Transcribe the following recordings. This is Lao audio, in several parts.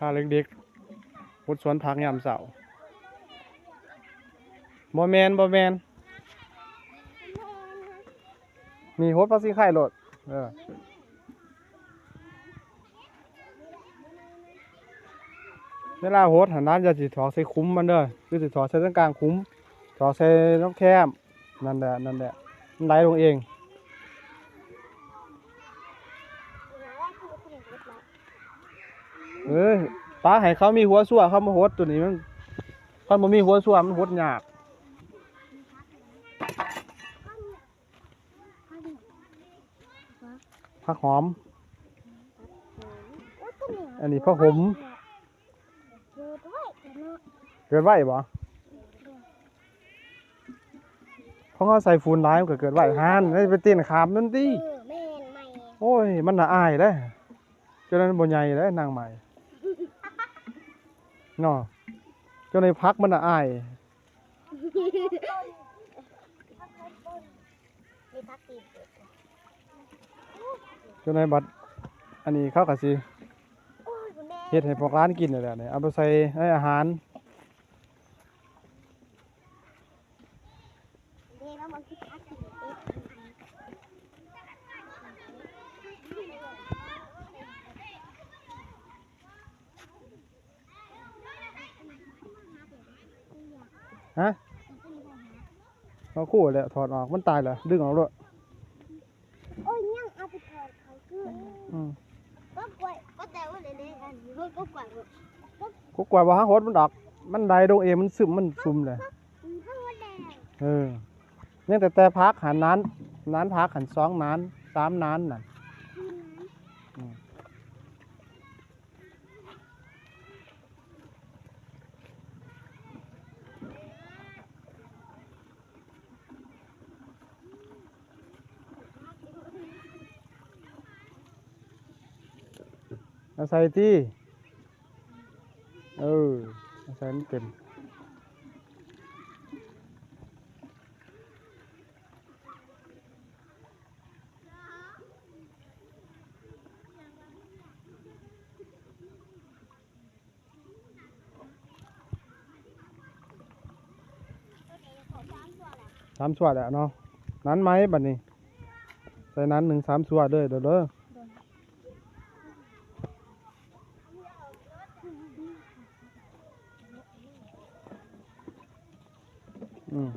ພາເດັກໆ ຫົດສວນຜັກຍາມເຊົ້າ. ບໍ່ແມ່ນ ບໍ່ແມ່ນ ນີ້ຫົດຜັກຊີໄຄໂລດ. ເອີ ເວລາຫົດຫັ້ນນະ ຢ່າຊິຖອກໃສ່ຂຸມມັນເດີ ຄືຊິຖອກໃສ່ຕາງກາງຂຸມ ຖອກໃສ່ລຳແຄມ. ນັ້ນແຫຼະ ນັ້ນແຫຼະ ມັນໄຫຼລົງເອງ. ເອີ ປາໃຫ້ເຂົາມີຫົວຊົ່ວ ເຂົາມາຫົດໂຕນີ້ ມັນ ຄັນບໍ່ມີຫົວຊົ່ວ ມັນຫົດຍາກ. ຜັກຫອມ ອັນນີ້ຜັກຫົມ. ເກີດໄວເນາະ ເກີດໄວບໍ່? ຂອງເຮົາໃສ່ຝຸ່ນຫຼາຍ ມັນກໍເກີດໄວຫັ້ນ ໄດ້ໄປເຕັ້ນຂາມນັ້ນຕິ. ເອີ ແມ່ນໃໝ່ ໂອ້ຍ ມັນໜ້າອາຍເດ້ ເຈົ້ານັ້ນບໍ່ໃຫຍ່ເດ້ ນາງໃໝ່ເນາະ ເຈົ້າໃນຜັກມັນໜ້າອາຍ. ມີຜັກຕີນເກີດ ເຈົ້າໃນບັດ ອັນນີ້ເຂົາກໍຊິ ໂອ້ຍ ແມ່ ເຮັດໃຫ້ພວກຫຼານກິນນີ້ແຫຼະ ນີ້ ເອົາໄປໃສ່ໃນອາຫານ. ເດ້ ແລ້ວມັນຄືຜັກຕີນເກີດ ຮະ? ເອົາຄູ່ແຫຼະ ຖອດອອກ ມັນຕາຍແລ້ວ ດຶງອອກໂລດ. ໂອ້ຍ ຍັງເອົາໄປຖອດເຂົາຄື ອືມ ກໍກວາດ ກໍແຕ່ວ່າເດ້ ອັນນີ້ກໍກວາດ ກໍກວາດບໍ່ຫາຫົດມັນດອກ ມັນໄຫຼລົງເອງ ມັນຊຶມ ມັນຊຸ່ມແຫຼະ. ເອີ ຍັງແຕ່ ແຕ່ຜັກຫັ້ນ ນານ ນານຜັກຫັ້ນ ສອງນານ ສາມນານນັ້ນ ອືມ. ເອົາໃສ່ຕິ ເອີ ເອົາໃສ່ໃຫ້ມັນເຕັມ. ສາມສ່ວນແລ້ວເນາະ ນັ້ນໄໝບັດນີ້ ໃສ່ນັ້ນໜຶ່ງ ສາມສ່ວນເລີຍເດີ. ອືມ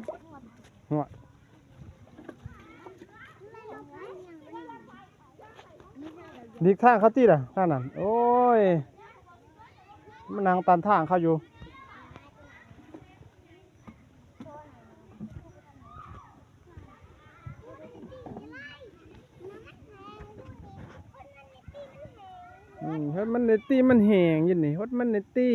ຫົວ ຫຼີກທາງເຂົາຕິລະ ທາງນັ້ນ ໂອ້ຍ ມານັ່ງຕັນທາງເຂົາຢູ່. ອືມ ຫົດມັນແດ່ຕິ ມັນແຫ້ງຢູ່ນີ້ ຫົດມັນແດ່ຕິ.